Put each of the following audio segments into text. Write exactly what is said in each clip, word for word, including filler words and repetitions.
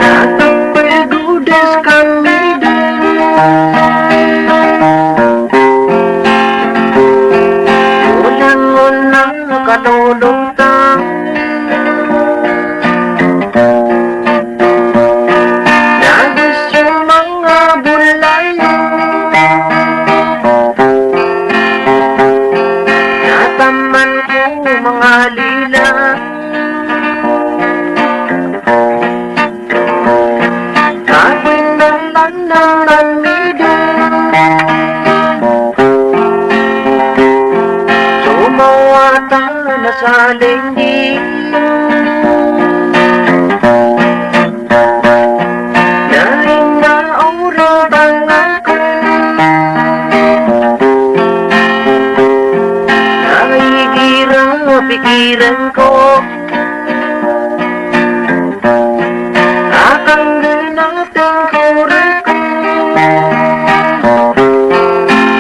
Na kapagodas kami dn ko langon a kalolota. Na go so manga bolayow na taman ko manga lila. Ka pinalanangan mi dn so mawatan a salinggi. Na ina oran tangakn na igira pikiran ko a kanggnatan ko rakn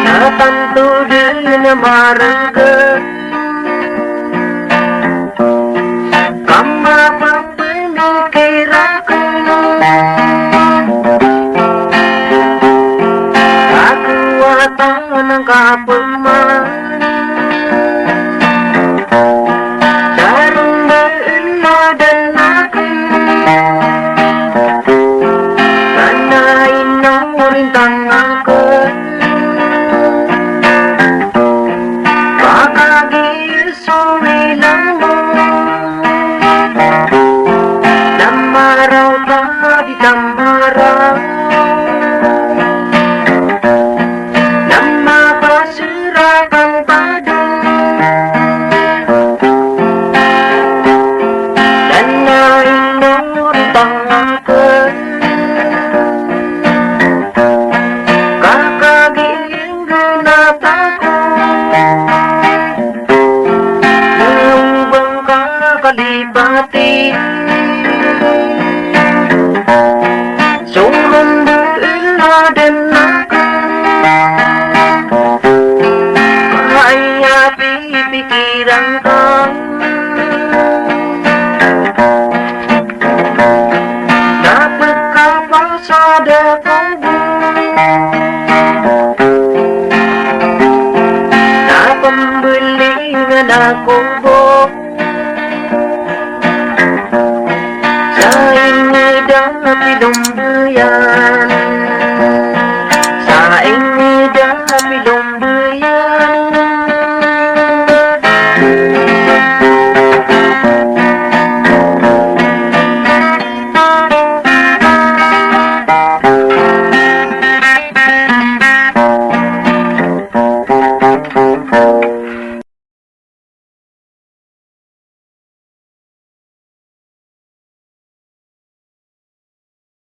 na tanto dn a margn ka mapapamikir akn a kowatan angka pman. Sa ron ba eladan akn ka na ino rintang akn. Ba kagiya so ilang na maraw ka di tamara na mapasirakan pd na ino rintang akn. Ka kagiya ingd na takot na o ba ngka kalipati so ron ba eladan akn. Aya pipikiran ka na pkapasad ako bo na pmbalingan ako bo sa ingd a pidombayaan